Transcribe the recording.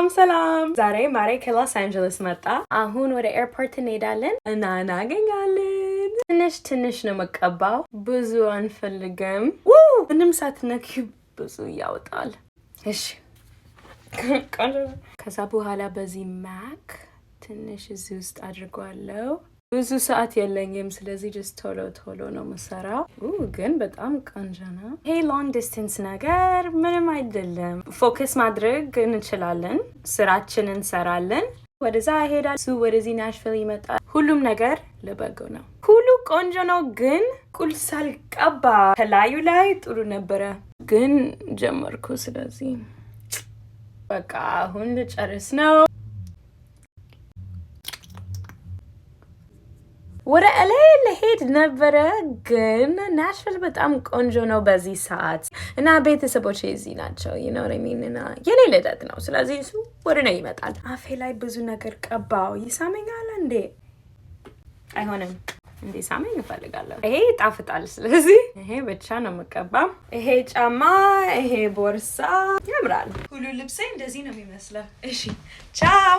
ሰላም ሰላም። ዛሬ ማሬ ከሎስ አንጀለስ መጣ። አሁን ወደ airport እንሄዳለን እና እናገኛለን። ትንሽ ትንሽ ነው መቀባው፣ ብዙ አንፈልግም። ምንም ሳትነኪ ብዙ ያወጣል። እሺ፣ ከዛ በኋላ በዚህ MAC ትንሽ እዚህ ውስጥ አድርጓለሁ። ብዙ ሰዓት የለኝም፣ ስለዚህ just ቶሎ ቶሎ ነው የምሰራው። ግን በጣም ቆንጆ ነው። ይሄ long distance ነገር ምንም አይደለም። Focus ማድረግ እንችላለን። ስራችን እንሰራለን። ወደዛ ይሄዳል፣ እሱ ወደዚህ ናሽቪል ይመጣል። ሁሉም ነገር ለበጎ ነው። ሁሉ ቆንጆ ነው። ግን ኩል ሳልቀባ ከላዩ ላይ ጥሩ ነበረ፣ ግን ጀመርኩ። ስለዚህ በቃ አሁን ልጨርስ ነው። ወደ LA ልሄድ ነበረ፣ ግን ናሽቪል በጣም ቆንጆ ነው በዚህ ሰዓት እና ቤተሰቦች እዚህ ናቸው። You know what I mean? እና የኔ ልደት ነው። ስለዚህ እሱ ወደ እኔ ይመጣል። አፌ ላይ ብዙ ነገር ቀባው። ይሳመኛል እንዴ? አይሆንም። እንዴ ሳመኝ እፈልጋለሁ። ይሄ ይጣፍጣል። ስለዚህ ይሄ ብቻ ነው የምቀባው። ይሄ ጫማ፣ ይሄ ቦርሳ ያምራል። ሁሉ ልብሴ እንደዚህ ነው የሚመስለው። እሺ፣ ቻው።